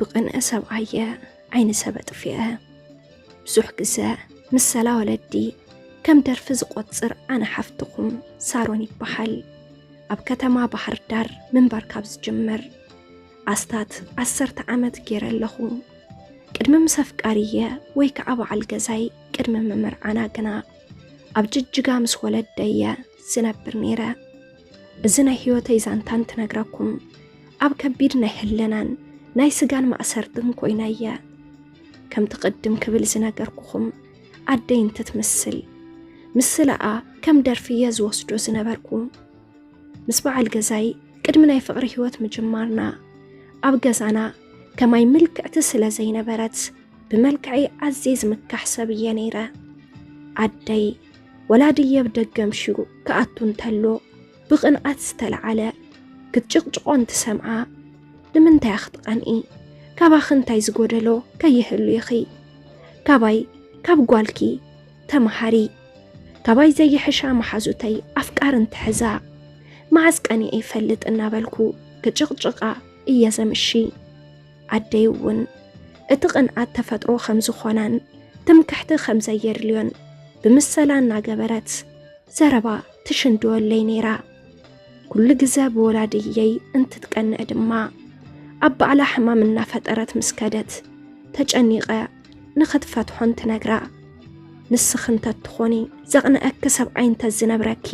ብቕንኢ ሰብኣየ ዓይኒ ሰብ ኣጥፊአ። ብዙሕ ግዘ ምሰላ ወለዲ ከም ደርፊ ዝቖጽር ኣነ ሓፍትኹም ሳሮን ይበሃል። ኣብ ከተማ ባህር ዳር ምንባር ካብ ዝጅምር ኣስታት ዓሰርተ ዓመት ገይረ ኣለኹ። ቅድሚ ምስ ኣፍቃሪየ ወይ ከዓ በዓል ገዛይ ቅድሚ ምምርዓና ግና ኣብ ጅጅጋ ምስ ወለደየ ዝነብር ነይረ። እዚ ናይ ህይወተይ ዛንታ እንትነግረኩም ኣብ ከቢድ ናይ ህልናን ናይ ስጋን ማእሰርትን ኮይነ እየ። ከምቲ ቅድም ክብል ዝነገርኩኹም ኣደይ እንትትምስል ምስላኣ ከም ደርፊ እየ ዝወስዶ ዝነበርኩ። ምስ በዓል ገዛይ ቅድሚ ናይ ፍቕሪ ህይወት ምጅማርና ኣብ ገዛና ከማይ ምልክዕቲ ስለ ዘይነበረት ብመልክዐይ ኣዝየ ዝምካሕ ሰብ እየ ነይረ። ኣደይ ወላ ድየብ ደገ ምሽጉ ክኣቱ እንተሎ ብቕንኣት ዝተለዓለ ክትጭቕጭቖ እንትሰምዓ፣ ንምንታይ ክትቐንኢ? ካባኺ እንታይ ዝጎደሎ ከይህሉ ኢኺ? ካባይ ካብ ጓልኪ ተመሃሪ። ካባይ ዘይሕሻ መሓዙተይ ኣፍቃር እንትሕዛ መዓዝ ቀኒኤ ይፈልጥ እናበልኩ ክጭቕጭቓ እየ ዘምሺ። ኣደይ እውን እቲ ቅንኣት ተፈጥሮ ከም ዝኾናን ትምክሕቲ ከም ዘየድልዮን ብምሰላ እናገበረት ዘረባ ትሽንድወለይ ነይራ። ኩሉ ግዘ ብወላድየይ እንትትቀንዕ ድማ ኣብ ባዕላ ሕማም እናፈጠረት ምስ ከደት ተጨኒቐ ንኽትፈትሖን ትነግራ። ንስኺ እንተትኾኒ ዘቕንአኪ ሰብኣይ እንተዝነብረኪ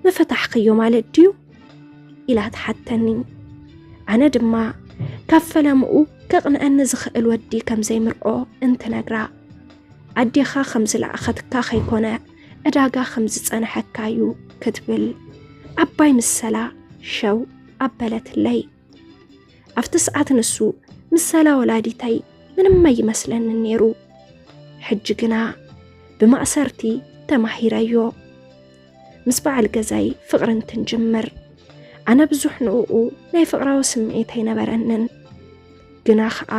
ምፈታሕኽዮ ማለት ድዩ? ኢላ ትሓተኒ። ኣነ ድማ ካብ ፈለምኡ ከቕንአኒ ዝኽእል ወዲ ከም ዘይምርዖ እንትነግራ፣ ኣዴኻ ከም ዝለኣኸትካ ከይኮነ ዕዳጋ ከም ዝጸንሐካ እዩ ክትብል ዓባይ ምሰላ ሸው ኣበለትለይ። ኣብቲ ሰዓት ንሱ ምሰላ ወላዲተይ ምንም ኣይመስለንን ነይሩ። ሕጂ ግና ብማእሰርቲ ተማሂረዮ። ምስ በዓል ገዛይ ፍቕሪ እንትንጅምር ኣነ ብዙሕ ንእኡ ናይ ፍቕራዊ ስምዒት ኣይነበረንን። ግና ኸኣ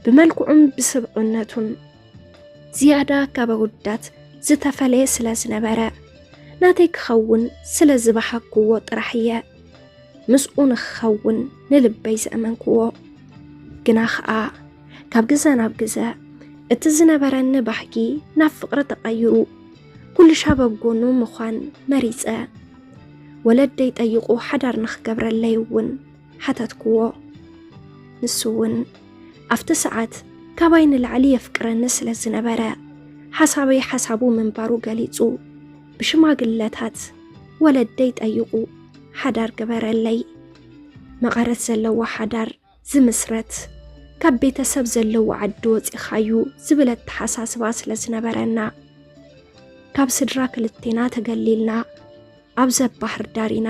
ብመልክዑን ብስብእነቱን ዝያዳ ካብ ኣወዳት ዝተፈለየ ስለ ዝነበረ ናተይ ክኸውን ስለ ዝበሃግኩዎ ጥራሕ እየ ምስኡ ንክኸውን ንልበይ ዘእመንክዎ። ግና ኸኣ ካብ ግዘ ናብ ግዘ እቲ ዝነበረኒ ባህጊ ናብ ፍቕሪ ተቐይሩ ኩልሻብ ኣብ ጎኑ ምዃን መሪጸ። ወለደይ ጠይቑ ሓዳር ንኽገብረለይ እውን ሓተትክዎ። ንሱ እውን ኣብቲ ሰዓት ካባይ ንላዕሊ የፍቅረኒ ስለ ዝነበረ ሓሳበይ ሓሳቡ ምንባሩ ገሊጹ ብሽማግለታት ወለደይ ጠይቑ ሓዳር ግበረለይ። መቐረት ዘለዎ ሓዳር ዝምስረት ካብ ቤተሰብ ዘለዎ ዓዲ ወፂኻዩ ዝብል ኣተሓሳስባ ስለ ዝነበረና ካብ ስድራ ክልቴና ተገሊልና ኣብ ዘባህር ዳር ኢና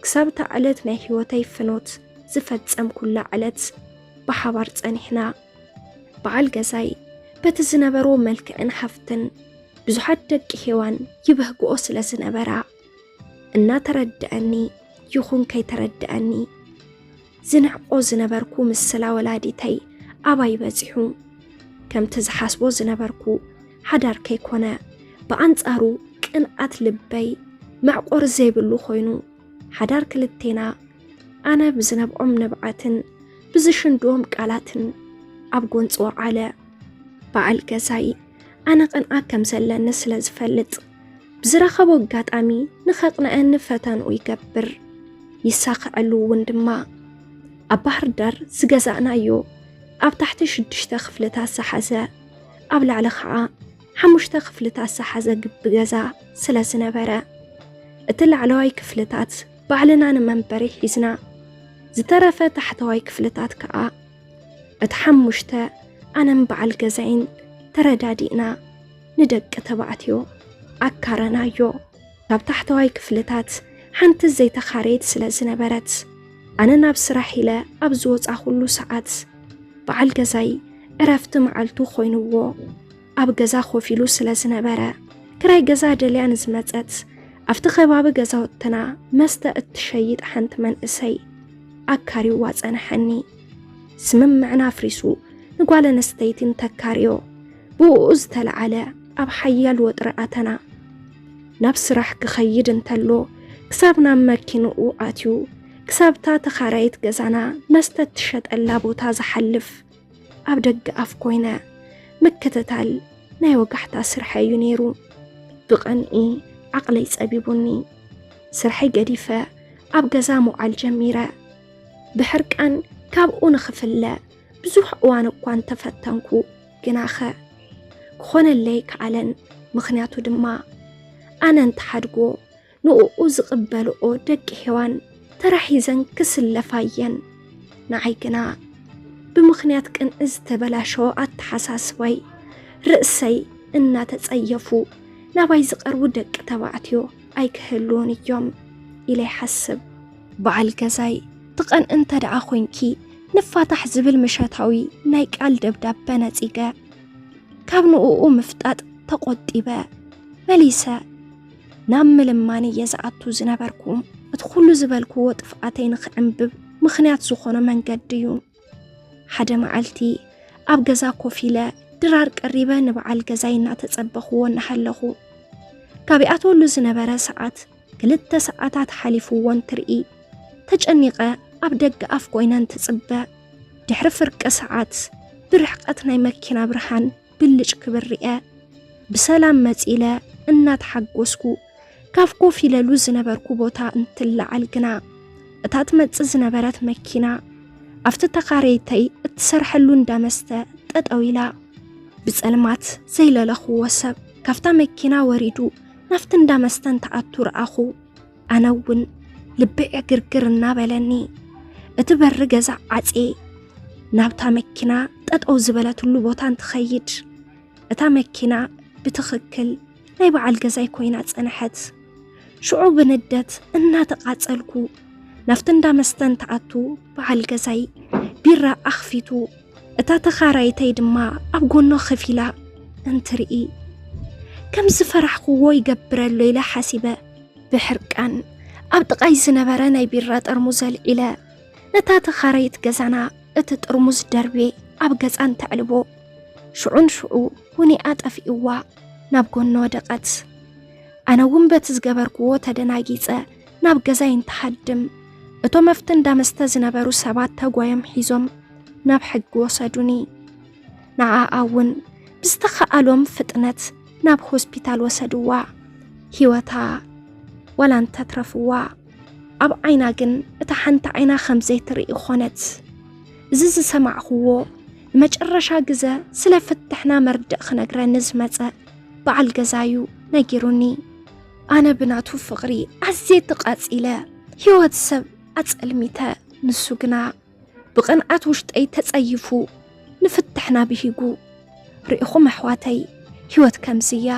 ክሳብ እታ ዕለት ናይ ህይወተይ ፍኖት ዝፈጸምኩላ ዕለት ብሓባር ጸኒሕና። በዓል ገዛይ በቲ ዝነበሮ መልክዕን ሃፍትን ብዙሓት ደቂ ሄዋን ይበህግኦ ስለ ዝነበራ እናተረድአኒ ይኹን ከይተረድአኒ ዝንዕቆ ዝነበርኩ ምስላ ወላዲተይ ኣባይ በጺሑ። ከምቲ ዝሓስቦ ዝነበርኩ ሓዳር ከይኮነ ብኣንጻሩ ቅንኣት ልበይ መዕቆሪ ዘይብሉ ኮይኑ ሓዳር ክልቴና ኣነ ብዝነብዖም ንብዓትን ብዝሽንድዎም ቃላትን ኣብ ጎንፂ ወዓለ። በዓል ገዛይ ኣነ ቅንኣ ከም ዘለኒ ስለ ዝፈልጥ ብዝረኸቦ ኣጋጣሚ ንኸቕንአኒ ፈተንኡ ይገብር። ይሳኽዐሉ እውን ድማ። ኣብ ባህር ዳር ዝገዛእናዮ ኣብ ታሕቲ ሽዱሽተ ክፍልታት ዝሓዘ ኣብ ላዕሊ ኸዓ ሓሙሽተ ክፍልታት ዝሓዘ ግቢ ገዛ ስለ ዝነበረ እቲ ላዕለዋይ ክፍልታት ባዕልና ንመንበሪ ሒዝና ዝተረፈ ታሕተዋይ ክፍልታት ከዓ እቲ ሓሙሽተ ኣነን በዓል ገዛይን ተረዳዲእና ንደቂ ተባዕትዮ ኣካረናዮ። ካብ ታሕተዋይ ክፍልታት ሓንቲ ዘይተኻረየት ስለ ዝነበረት ኣነ ናብ ስራሕ ኢለ ኣብ ዝወፃኹሉ ሰዓት በዓል ገዛይ ዕረፍቲ መዓልቱ ኮይንዎ ኣብ ገዛ ኮፍ ኢሉ ስለ ዝነበረ ክራይ ገዛ ደልያ ንዝመፀት ኣብቲ ከባቢ ገዛውትና መስተ እትሸይጥ ሓንቲ መንእሰይ ኣካሪዋ ጸንሐኒ። ስምምዕና ኣፍሪሱ ንጓል ኣንስተይቲ እንተካርዮ ብእኡ ዝተለዓለ ኣብ ሓያል ወጥሪ ኣተና። ናብ ስራሕ ክኸይድ እንተሎ ክሳብ ናብ መኪንኡ ኣትዩ ክሳብታ ተኻራይት ገዛና መስተ ትሸጠላ ቦታ ዝሓልፍ ኣብ ደገ ኣፍ ኮይነ ምክትታል ናይ ወጋሕታ ስርሐ እዩ ነይሩ። ብቐንኢ ዓቕለይ ጸቢቡኒ። ስርሐይ ገዲፈ ኣብ ገዛ ምውዓል ጀሚረ። ብሕርቃን ካብኡ ንኽፍለ ብዙሕ እዋን እኳ እንተፈተንኩ፣ ግናኸ ክኾነለይ ከኣለን። ምኽንያቱ ድማ ኣነ እንተሓድጎ ንእኡ ዝቕበልኦ ደቂ ሄዋን ተራሒዘን ክስለፋ እየን። ንዓይ ግና ብምኽንያት ቅንኢ ዝተበላሸወ ኣተሓሳስባይ ርእሰይ እናተጸየፉ ናባይ ዝቐርቡ ደቂ ተባዕትዮ ኣይክህልዉን እዮም ኢለ ይሓስብ። በዓል ገዛይ፣ ትቐንኢ እንተ ደኣ ኮይንኪ ንፋታሕ ዝብል ምሸታዊ ናይ ቃል ደብዳበ ነጺገ ካብ ንእኡ ምፍጣጥ ተቖጢበ። መሊሰ ናብ ምልማን እየ ዝኣቱ ዝነበርኩ። እቲ ኩሉ ዝበልክዎ ጥፍኣተይ ንኽዕንብብ ምኽንያት ዝኾኖ መንገዲ እዩ። ሓደ መዓልቲ ኣብ ገዛ ኮፍ ኢለ ድራር ቀሪበ ንበዓል ገዛይ እናተጸበኽዎ እናሃለኹ፣ ካብ ይኣትወሉ ዝነበረ ሰዓት ክልተ ሰዓታት ሓሊፍዎ እንትርኢ፣ ተጨኒቐ ኣብ ደገ ኣፍ ኮይነ እንትጽበ፣ ድሕሪ ፍርቂ ሰዓት ብርሕቀት ናይ መኪና ብርሃን ብልጭ ክብል ርኤ። ብሰላም መጺለ እናተሓጎስኩ ካብ ኮፍ ኢለሉ ዝነበርኩ ቦታ እንትለዓል ግና፣ እታ ትመጽእ ዝነበረት መኪና ኣብቲ ተኻረይተይ እትሰርሐሉ እንዳ መስተ ጠጠው ኢላ። ብጸልማት ዘይለለኽዎ ሰብ ካብታ መኪና ወሪዱ ናብቲ እንዳ መስተ እንትኣቱ ረኣኹ። ኣነ እውን ልበይ ዕግርግር እናበለኒ፣ እቲ በሪ ገዛ ዓጽየ ናብታ መኪና ጠጠው ዝበለትሉ ቦታ እንትኸይድ፣ እታ መኪና ብትኽክል ናይ በዓል ገዛይ ኮይና ጸንሐት። ሽዑ ብንደት እናተቓጸልኩ ናብቲ እንዳ መስተ እንትኣቱ፣ በዓል ገዛይ ቢራ ኣኽፊቱ፣ እታ ተኻራይተይ ድማ ኣብ ጎኖ ከፊላ እንትርኢ፣ ከም ዝፈራሕክዎ ይገብር ኣሎ ኢለ ሓሲበ። ብሕርቃን ኣብ ጥቓይ ዝነበረ ናይ ቢራ ጠርሙዝ ኣልዒለ፣ ነታ ተኻራይት ገዛና እቲ ጥርሙዝ ደርብየ ኣብ ገጻ እንተዕልቦ፣ ሽዑን ሽዑ ውኒኣ ጠፊእዋ ናብ ጎኒ ወደቐት። ኣነ እውን በቲ ዝገበርክዎ ተደናጊጸ ናብ ገዛይ እንትሃድም፣ እቶም ኣብቲ እንዳ መስተ ዝነበሩ ሰባት ተጓዮም ሒዞም ናብ ሕጊ ወሰዱኒ። ንዓኣ እውን ብዝተኻኣሎም ፍጥነት ናብ ሆስፒታል ወሰድዋ። ህይወታ ዋላ እንተትረፍዋ፣ ኣብ ዓይና ግን እታ ሓንቲ ዓይና ከም ዘይትርኢ ኾነት። እዚ ዝሰማዕኽዎ ንመጨረሻ ግዘ ስለ ፍትሕና መርድእ ክነግረኒ ዝመጸ በዓል ገዛዩ ነጊሩኒ። ኣነ ብናቱ ፍቕሪ ኣዝየ ተቓጺለ፣ ህይወት ሰብ ኣጸልሚተ። ንሱ ግና ብቕንኣት ውሽጠይ ተጸይፉ ንፍትሕና ብሂጉ። ርኢኹም ኣሕዋተይ፣ ህይወት ከምዚ እያ።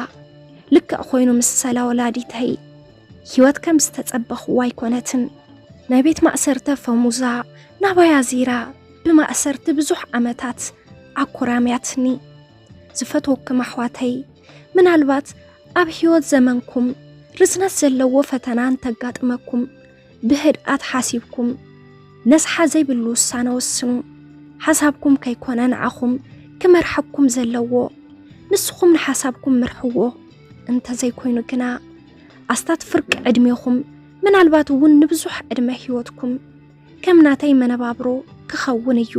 ልክዕ ኮይኑ ምስ ሰላ ወላዲተይ፣ ህይወት ከም ዝተጸበኽዋ ኣይኮነትን። ናይ ቤት ማእሰርቲ ኣፈሙዛ ናባይ ኣዚራ ብማእሰርቲ ብዙሕ ዓመታት ኣኮራምያትኒ። ዝፈትወኩም ኣሕዋተይ፣ ምናልባት ኣብ ህይወት ዘመንኩም ርዝነት ዘለዎ ፈተና እንተጋጥመኩም፣ ብህድኣት ሓሲብኩም ነስሓ ዘይብሉ ውሳነ ወስኑ። ሓሳብኩም ከይኮነ ንዓኹም ክመርሐኩም ዘለዎ፣ ንስኹም ንሓሳብኩም ምርሕዎ። እንተዘይኮይኑ ግና፣ ኣስታት ፍርቂ ዕድሜኹም፣ ምናልባት እውን ንብዙሕ ዕድመ ህይወትኩም ከም ናተይ መነባብሮ ክኸውን እዩ።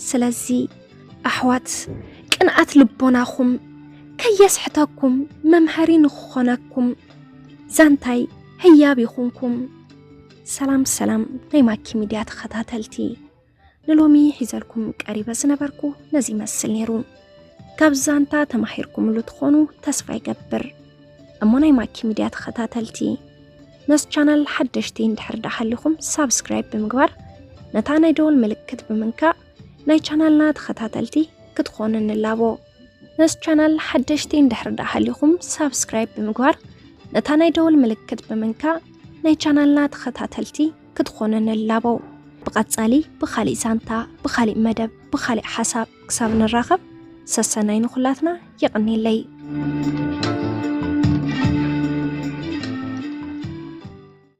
ስለዚ ኣሕዋት፣ ቅንኣት ልቦናኹም ከየስሕተኩም፣ መምሃሪ ንኽኾነኩም ዛንታይ ህያብ ይኹንኩም። ሰላም ሰላም ናይ ማኪ ሚድያ ተኸታተልቲ፣ ንሎሚ ሒዘልኩም ቀሪበ ዝነበርኩ ነዚ ይመስል ነይሩ። ካብ ዛንታ ተማሂርኩምሉ ትኾኑ ተስፋ ይገብር። እሞ ናይ ማኪ ሚድያ ተኸታተልቲ፣ ነዚ ቻናል ሓደሽቲ እንድሕር ደኣ ሃሊኹም ሳብስክራይብ ብምግባር፣ ነታ ናይ ደወል ምልክት ብምንካእ ናይ ቻናልና ተኸታተልቲ ክትኾኑ ንላቦ። ነዚ ቻናል ሓደሽቲ እንድሕር ደኣ ሃሊኹም ሳብስክራይብ ብምግባር፣ ነታ ናይ ደወል ምልክት ብምንካእ ናይ ቻናልና ተኸታተልቲ ክትኾኑ ንላቦ። ብቐጻሊ ብኻሊእ ዛንታ፣ ብኻሊእ መደብ፣ ብኻሊእ ሓሳብ ክሳብ ንራኸብ፣ ሰሰናይ ንኹላትና። የቐንየለይ።